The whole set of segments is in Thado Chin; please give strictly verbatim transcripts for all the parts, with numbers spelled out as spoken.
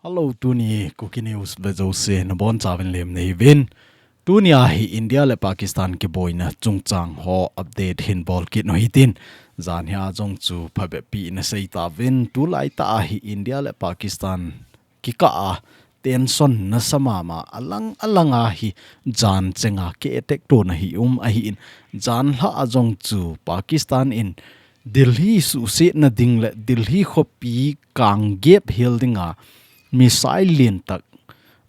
Hello, tuni Kuki News ve jouse nabonchauvin lemna hiuvin. Tunia hi India le Pakistan kiboina chungchang ho update hin bol kit u hitin. Jan hia jong chu phabep pi nasei tauvin. Tulaitah a hi India le Pakistan kikah a tension nasa mama alang alang a hi jan chenga ki attack tona hi um ahin. Jan lha a jong chu Pakistan in Delhi suhsetna ding le Delhi khopi kang gep hel dinga missile lien tak,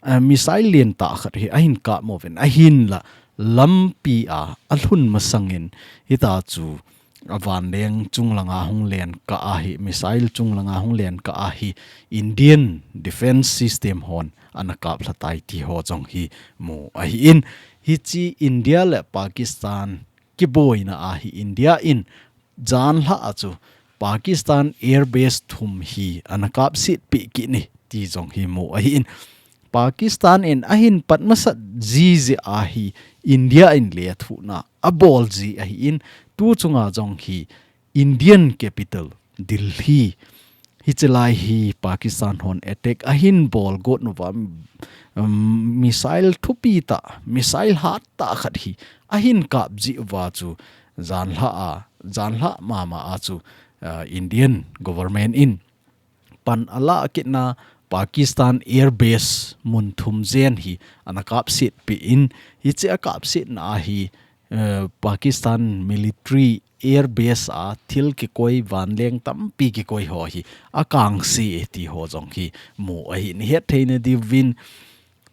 eh, missile lien tah khat hi ahin kap uvin, ahinla lampi a alhun masangin hita chu avanleng chunglanga hung len kah a hi, missile chunglanga hung len kah a hi Indian defense system hon ana kap lha tai ti ho jong hi mu ahin. Hichi India le Pakistan kiboina a hi India in jan lha a chu Pakistan airbase thum hi ana kapset peh kit e ti jong hi mu ahin. Pakistan in ahin pat masat jiji a hi India in lethuhna abol ji ahin, tu chunga jong hi Indian capital Delhi hichi lai hi Pakistan hon attack ahin bol got uva, um, missile thupi tah, missile hat tah khat hi ahin kap ji uva chu jan lha a, jan lha mama a chu, uh, Indian government in pan ala kit na Pakistan airbase mun thum jen hi ana kapset peh in, hichi a kapsetna a hi, uh, Pakistan military airbase a thil kikoi vanleng tampi kikoi ho hi akangse ti ho jong hi mu ahin. Hetthei na diuvin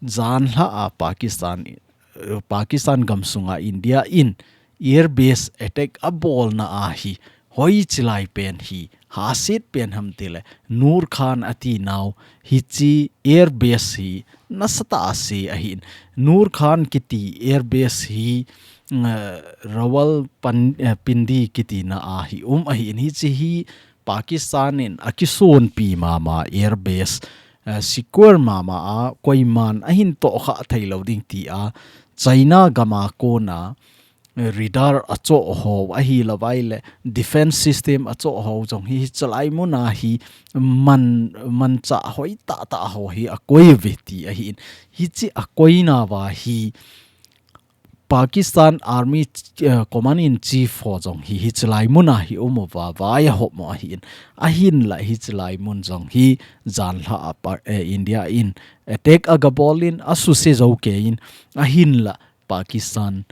jan lha a Pakistan, eh, Pakistan gamsunga India in airbase attack abolna a hi hoichi lai pen hi haset pen ham tile Nur Khan ati nau hichi airbase hi nasatah a se ahin. Nur Khan kiti airbase hi, eh, Rawal pan, eh, Pindi kiti na a hi um ahin. Hichi hi Pakistan in akisonpi mama airbase, eh, secure mama a koiman ahin tohkhah thei lou ding ti a China gam a kona, eh, radar achoh ho ahilouva ile defense system achoh ho jong hi hichi lai mun a hi man, manchah hoi tah tah ho hi akoi uve ti ahin. Hichi akoina uva hi Pakistan Army, eh, Command in Chief ho jong hi hichi lai mun a hi um uva vai ahop mo ahin. Ahinla hichi lai mun jong hi jan lha a pa, eh, India in attack aga bol in asuse jou kei in, ahinla Pakistan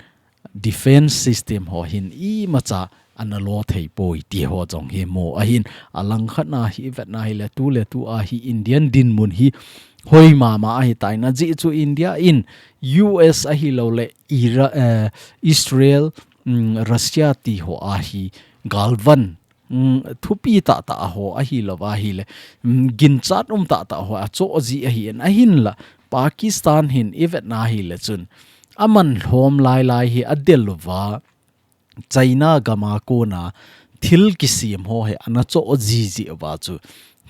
defense system ho hin imacha ana lo thei poi ti ho jong hi mu ahin. Alang khat na hi vetna hile tu le tu a hi Indian dinmun hi hoi mama ahi tai. Ajeh chu India in U S ahilou le Ira-, eh, Israel, mm, Russia ti ho a hi galvan, mm, thupi tah tah ho ahilouva hile, mm, ginchat um tah tah ho achoh ji ahin. Ahinla Pakistan hin ivetna hile chun aman lhom lai lai hi adel uva China gam a kona thil kisem ho hi ana choh jiji uva chu.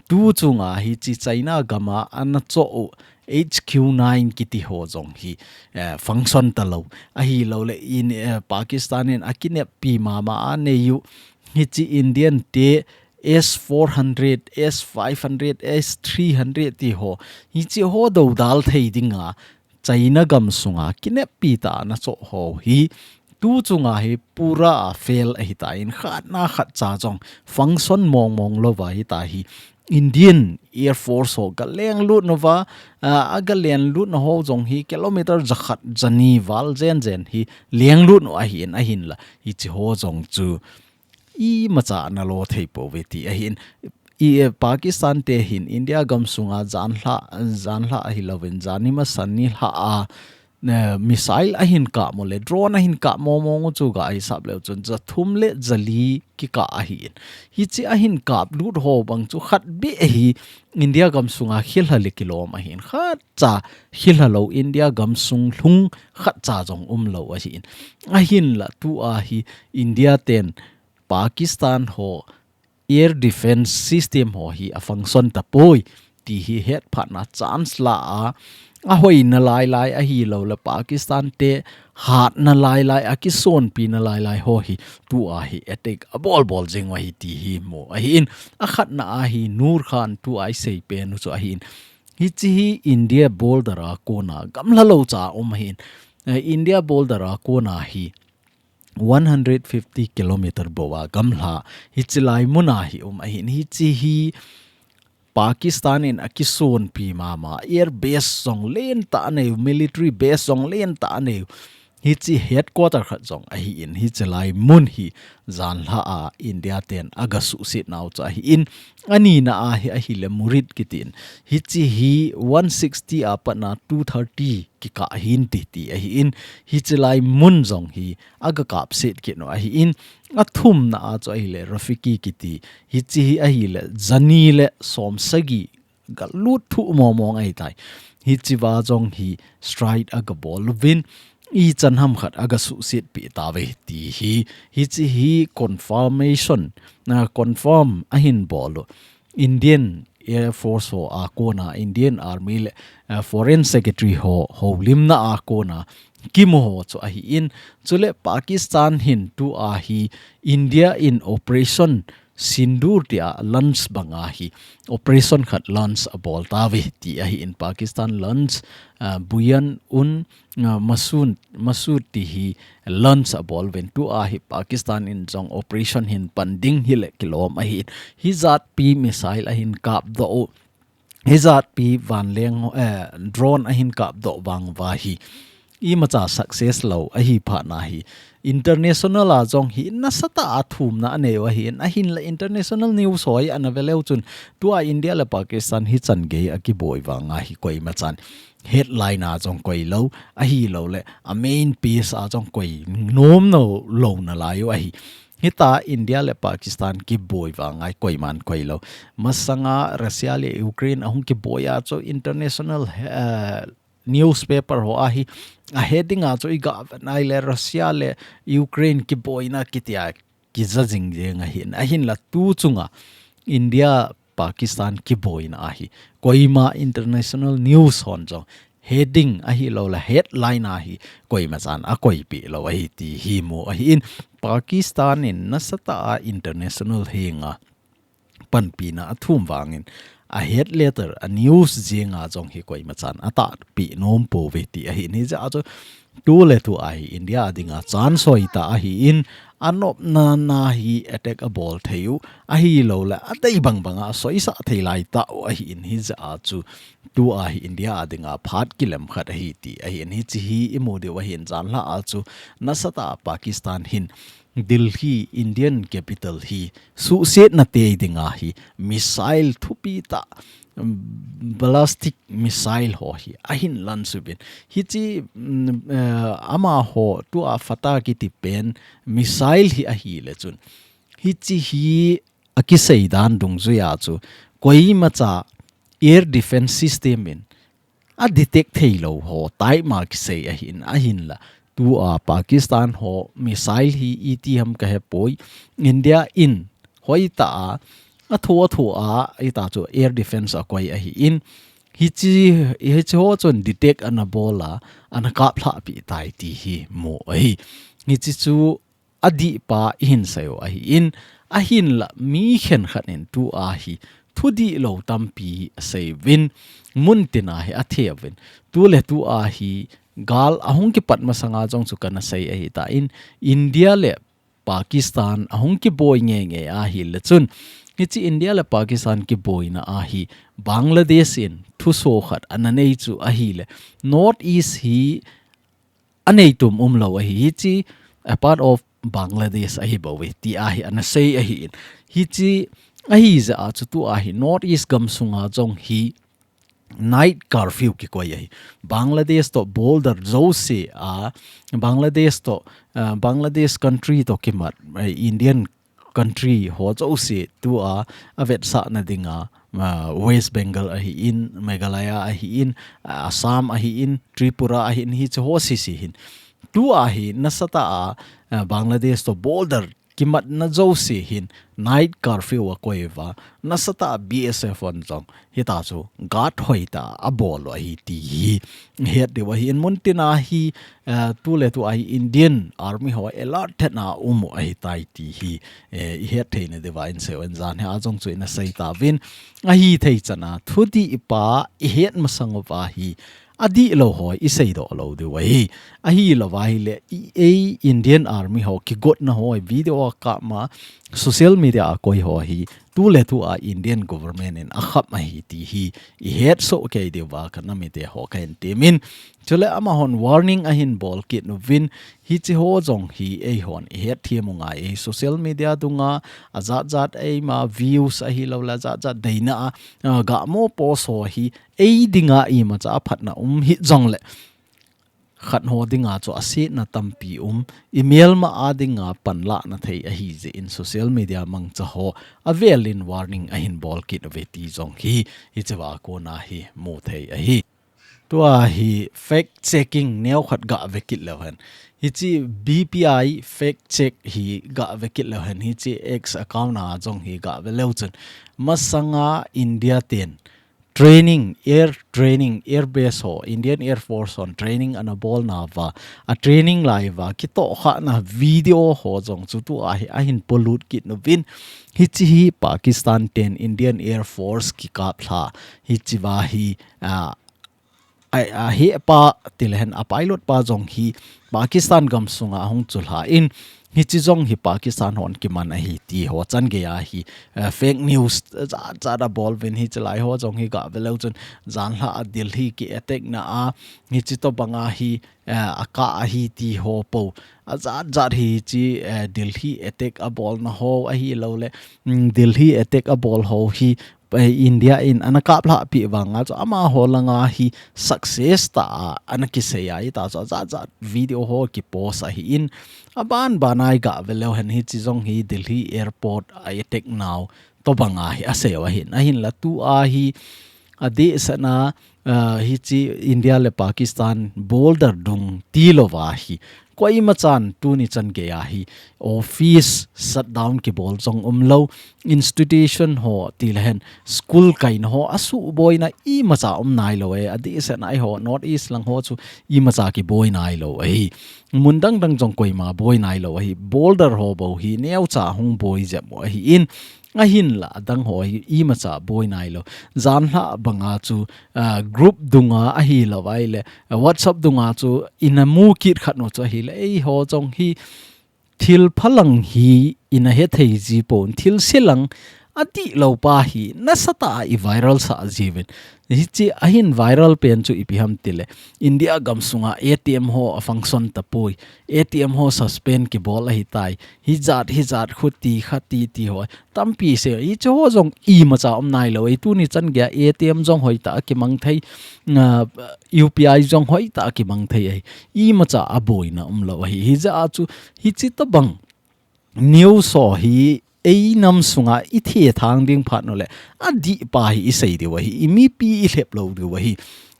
Tu chunga hichi China gam a ana choh u H Q nine kiti ho jong hi, eh, function talou. Ahilou le in, eh, Pakistan in akineppi mama a nei u hichi Indian te S four hundred, S five hundred, S three hundred ti ho. Hichi ho dodal thei dinga China gam sunga kineppi tah a ana choh ho hi tu chunga hi pura a fail ahi tan, khat na khat cha jong function mong mong louva ahi ta hi. Indian Air Force ho aga lenglut uva, a, aga lenglut na ho jong hi kilometer jakhat jani val jen jen hi lenglut u ahin, ahinla hichi ho jong chu imacha ana lo thei pouve ti ahin. I, eh, Pakistan te hin India gam sunga jan lha, jan lha ahilouvin, jan ni masa ni lha a, eh, missile ahin kap mo le, drone ahin kap mo mong u chu ga hisap leu chun, ja thum le ja li kikah ahin. Hichi ahin kaplut ho bang chu khat beh hi India gam sunga khilha le kilom ahin. Khat cha khilha lou India gam sung lhung khat cha jong umlou ahin. Ahinla tu a hi India ten Pakistan ho air defense system ho hi a function tapoi ti hi hetphatna chance la a, ahoina lai lai ahilou le Pakistan te hatna lai lai, akisonpi na lai lai ho hi tu a hi attack abol bol jing u ahi ti hi mu ahin. Akhatna a hi Nur Khan tu a isei pen u chu ahin. Hiche hi India border a kona gamla lou cha um ahin. Eh, India border a kona hi one hundred fifty kilometer bou a gamla hiche lai mun a hi um ahin. Hiche hi Pakistan in akisonpi mama, air base jong lentah anei u, military base jong lentah anei u. Hiche headquarter khat jong ahin, hiche lai mun hi janhi a India ten agasuhset nau chu ahin, anina a hi ahile Murid kitin. Hiche hi one sixty a patna two thirty kikah hin titi ahin, hiche lai mun jong hi agakapset kit nau ahin, athumna a chu ahile Rafiki kiti, hiche hi ahile jani le somsagi galut thuh momong ahitai. Hiche va jong hi strike agabol uvin, ichan ham khat agasuhsetpi tauve ti hi, hiche hi confirmation, na confirm ahin bol u. Indian Air Force ho a kona, Indian Army le, eh, Foreign Secretary ho, houlimna a kona kimu ho chu ahin, chule Pakistan hin tua hi India in Operation Sindoor tia launch banga hi operation khat launch abol tauve ti ahin, Pakistan launch, ah, Buyan un, ah, Masood, Masood ti hi launch abol uvin, tua hi Pakistan in jong operation hin pan ding hile kilom ahin, hijatpi missile ahin kapdoh u, hijatpi vanleng, eh, drone ahin kapdoh vang uva hi imacha success lou ahi phat na hi, international a jong hi nasatah a thumna anei u ahin, ahinla international news ho hi ana ve leu chun tua India le Pakistan hichan gei akiboi vanga hi koimachan headline a jong koi lou, ahilouleh a main page a jong koi nom lou, lou nalai u ahi. Hita India le Pakistan kiboi vanga hi koiman koi lou. Masanga Russia le Ukraine ahung kiboi a chu international, eh, newspaper ho a hi a heading a chu iga vet nai le Russia le Ukraine kiboina kitia kija jing jeng ahin, ahinla tu chunga India Pakistan kiboina a hi koima international news hon jong heading ahilouleh headline a hi koimachan akoipeh lou ahi ti hi mu ahin, Pakistan in nasatah a international henga panpina athum vangin a head letter, a news jenga jong hi koimachan atahpeh nom pouve ti ahin, hijeh a chu tuletu a hi India a dinga chance hoitah ahin, anopna na hi attack abol thei u, ahilouleh adei bang banga soisah thei laitah u ahin, hijeh a chu tua hi India a dinga phat kilem khat ahi ti ahin, hiche hi imu diu ahin, janhi a chu nasatah a Pakistan hin Delhi, Indian capital hi suhsetna tei dinga hi missile thupi tah, ballistic missile ho hi ahin launch uvin. Hiche, mm, eh, amaho tua FATAH kiti pen missile hi ahile chun, hiche hi akisei dan dungjuia chu koimacha air defense system in a detect thei lou ho type ma kisei ahin, ahinla tua Pakistan ho missile hi iti ham kahepoi, India in hoitah a athu athu a ita chu air defense akoi ahin, hiche, hiche ho chun detect ana bol a, ana kaplhahpi tai ti hi mu ahi. Hiche chu adihpa ihin seiu ahin, ahinla mi khenkhat in tua hi thudihlou tampi asei uvin, muntina hi athe uvin, tuletu a hi gal ahung kipat masanga jong chu kana sei ahitan, India le Pakistan ahung kiboi ngeingei ahile chun, hiche India le Pakistan kiboina a hi Bangladesh in thuso khat ana nei chu ahile, North East hi anei tum umlou ahi, hiche a part of Bangladesh ahi bouve ti a hi ana sei ahin. Hiche ahijeh a chu tua hi North East gamsunga jong hi night curfew kikoi ahi. Bangladesh to border jouse a, Bangladesh to, ah, Bangladesh country to kimat, eh, Indian country ho jouse tua avetsahna dinga, ah, West Bengal ahin, Meghalaya ahin, ah, Assam ahin, Tripura ahin, hiche ho sese hin. Tua hi nasatah a, ah, Bangladesh to border kimatna jouse hin night curfew a koi uva, nasatah a B S F hon jong hitia chu guard hoitah a bol u ahi ti hi het diu ahi. In muntina hi, eh, tuletu a hi Indian Army ho alert thetna um u ahitai ti hi, eh, i het theina diuva in seiyu in jan hi a jong chu ina sei tauvin, ahithei chana thudih pa i het masang uva hi adihlou ho i seidoh lou diu ahi. Ahilouva ahile i, ei Indian Army ho kigotna ho video a kap ma social media a koi ho hi tuletu a Indian government in akhap ahi ti hi i hetsoh kei diuva ka nam mite ho ka hin temin. Chule amahon warning ahin bol kit uvin, hiche ho jong hi eihon i hetthem u ngai e, social media dunga ajatjat eima views ahilouleh ajatjat deina a, a, gamo post ho hi ei dinga imacha aphatna um hih jongle khat ho dinga chu asetna tampi um, i melma a dinga panlahna thei ahi jeh in social media mangcha ho avelin warning ahin bol kit uve ti jong hi hichea kona hi mu thei ahi. Tua hi fact checking neokhat gave kit leu hen. Hiche B P I fact check hi gave kit leu hen. Hiche X account a jong hi gave leu chun, masanga India ten training, air training, air base ho, Indian Air Force hon training ana bolna uva, a training lai uva kitohkhahna video ho jong chu tua hi ahin polut kit uvin, hiche hi Pakistan ten Indian Air Force kikaplha, hichea hi, a, a, a, hipa tilehen a pilot pa jong hi Pakistan gamsunga ahung chulha in, hiche jong hi Pakistan hon kiman ahi ti ho changeiya hi, eh, fake news jatjat abol uvin, hichelai ho jong hi gave leu chun janhi a Delhi ki attack na a, hiche tobanga hi, eh, akap ahi ti ho po ajatjat hi hiche, eh, Delhi attack abolna ho ahilouleh, mm, Delhi attack abol ho hi, eh, India in ana kaplhah peh vanga chu amaho langa hi success tah a ana kisei a, hitia chu ajatjat video ho kipost ahin, abanbana i gave leu hen hiche jong hi Delhi airport a attack nau tobanga hi aseiyu ahin, ahinla tua hi adehsetna, ah, hiche India le Pakistan border dung tilouva hi koimachan tuni changeiya hi office shutdown kibol jong umlou, institution ho tilehen school kaina ho asuhboina imacha um nailou e, adehsetna eiho North East lang ho chu imacha kiboi nailou ahi. Mun dangdang jong koima boi nailou ahi. Border ho bou hi neocha hung boi jep u ahin, ahinla adang ho hi imacha boi nailou. Janhi banga chu, ah, group dunga ahilouva ahile, ah, WhatsApp dunga chu ina mu kit khat u chu ahile, eiho jong hi thil phalang hi ina hethei ji pon, thil selang adihlou pa hi nasatah a i viral sah jiuvin. Hiche ahin viral pen chu ipi ham tile, India gamsunga A T M ho a function tapoi, A T M ho suspend kibol ahitai, hijat hijat khuti khati ti ho tampi sei, hiche ho jong imacha um nailou e, tuni changeiya A T M jong hoitah a kimang thei, ah, U P I jong hoitah a kimang thei ahi, imacha aboina umlou ahi. Hijeh a chu hiche tobang news ho hi ei nam sunga i thethang ding phat uleh, adih pa hi i sei diu ahi, i mipi i lhep lou diu ahi.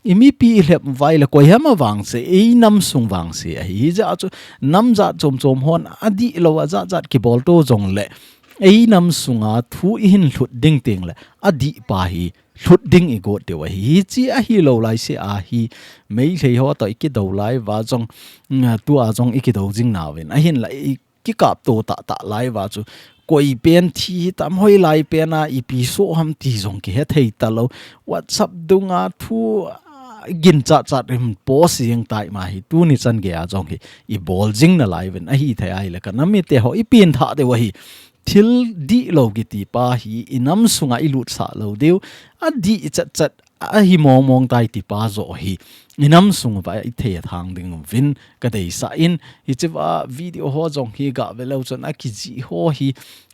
I mipi i lhep uva ahile koiham avangse, ei nam sung vangse ahi. Hijeh a chu nam jat chom chom hon adihlou ajatjat kibol to jongle, ei nam sunga thu i hin lhut ding tengle adih pa hi lhut ding i got diu ahi. Hiche ahilou laise a hi Meitei ho toh i kidou lai uva jong, mm, tua jong i kidou jing nauvin, ahinla i kikap to tahtah lai uva chu koi pen thi hitam, hoilai pen a ipi soh ham ti jong kihethei talou. WhatsApp dunga thu, ah, ginchatchat in post jeng tai ma hi tuni changeiya jong hi i bol jing nalai uvin, ahithei ahile ka nam mite ho i pengthah diu ahi. Thil dihlou kiti pa hi i nam sunga i lutsah lou diu, adih chatchat ahi mongmong tai ti pa joh hi i nam sung uva i thethang ding uvin ka deisah in, hichea video ho jong hi gave leu chun akijih ho hi,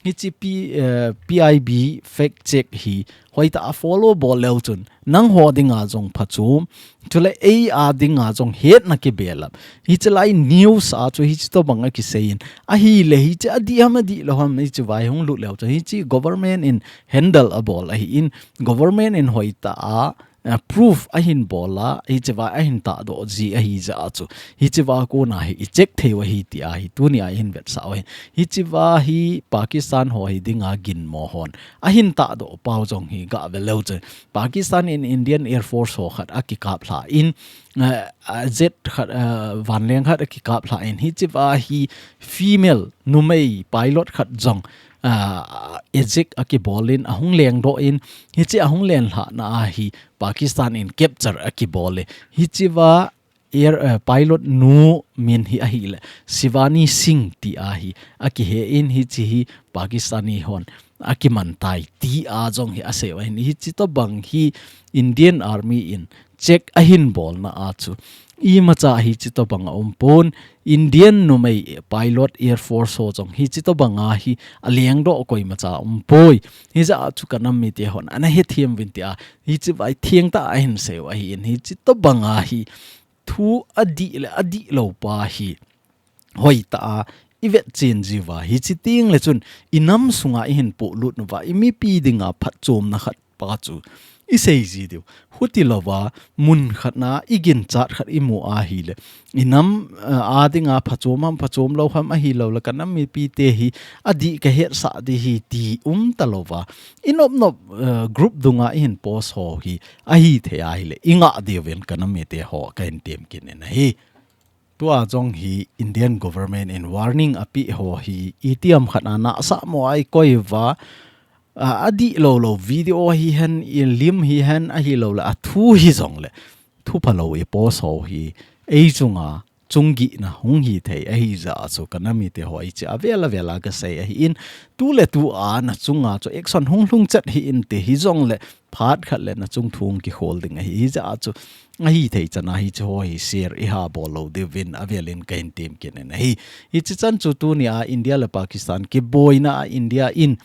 hiche P, eh, P I B fact check hi hoitah a follow bol leu chun nangho dinga jong phachom, chule ei a dinga jong hetna kibelap. Hichelai news a chu hiche tobang akisei in, ahile hiche adih ham adihlou ham hiche vai hung lut leu chun hiche government in handle abol ahin, government in hoitah a, uh, proof ahin bol a, hichea ahin tahdoh ji ahi jeh a chu, hichea kona hi i check thei u ahi ti ahi, tunia ihin vetsah u ahi. Hichea hi Pakistan ho hi dinga ginmo hon ahin tahdoh pau jong hi gah ve leu chun, Pakistan in Indian Air Force ho khat akikap lha in, uh, uh, jet khat, uh, vanleng khat akikap lha in, hichea hi female numei pilot khat jong, uh, eject akibol in, ahung lengdoh in, hiche ahung len lhahna a hi Pakistan in capture akibol e. Hichea air, uh, pilot nu min hi ahile Shivani Singh ti ahi akihe in, hiche hi Pakistani hon akiman tai ti a jong hi asei u ahin, hiche tobang hi Indian Army in check ahin bolna a chu imacha hiche tobang aum pon, Indian numei pilot Air Force ho jong hiche tobang a hi alengdoh koimacha um poi. Hijeh a chu ka nam mite hon ana hethem uvin tia, hichea hi thengtah a ahin sei u ahin, hiche tobang a hi thu adih le adih lou pa hi hoitah a i vetchen jiu va, hiche teng le chun i nam sunga ihin polut uva, i mipi dinga phatchomna khat pa chu i sei ji diu. Huti louva, mun khat na i ginchat khat i mu ahile, i nam, eh, a dinga phachom ham, phachom lou ham, ahilou le ka nam mipite hi adih ka hetsah ding ahi ti um talouva, i nop nop, eh, group dunga ihin post ho hi ahithei ahile, i ngah diuvin ka nam mite ho kahin temkit in ahi. Tua jong hi Indian government in warning apeh ho hi itiham khat a nahsah mo a i koi uva, a, adih lou lou video hihen, i lim hihen, ahilou le athu hijongle, thu phalou i post ho hi ei chunga chunggihna hung hithei ahi jeh a chu ka nam mite ho hiche avel avel a ka sei ahin, tu le tu a na chunga chu action hung lhung chet hih inte, hijongle phat khat le na chung thu hung kikhol ding ahi, hijeh a chu ahithei chan a hiche ho hi share i ha bol lou diuvin avel in kahin temkit in ahi. Hiche chan chu tunia India le Pakistan kiboina a India in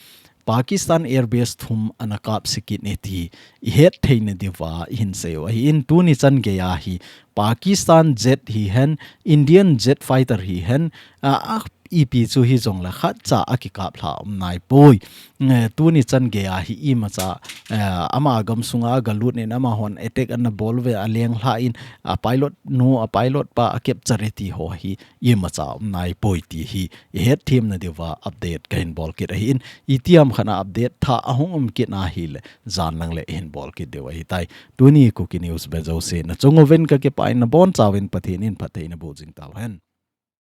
Pakistan Air Base thum ana kapse kit e ti i hetthei na diuva ihin sei u ahin, tuni chan geiya hi Pakistan jet hihen, Indian jet fighter hihen, a, a, ipi chu hijongle khatcha akikap lha um naipoi. Eh, tuni chan geiya hi imacha, eh, ama gam sunga galut in amahon attack ana bol uve, aleng lha in, a pilot nu, a pilot pa a capture e ti ho hi imacha um naipoi ti hi i hethem na diuva update kahin bol kit ahin, itiham khat a update thah ahung um kit ahile, jan lang le ihin bol kit diu ahitai. Tuni Kuki News ve jouse na chung uvin ka kipah in, na bonchauvin Pathen in phatthei na boh jing tauhen.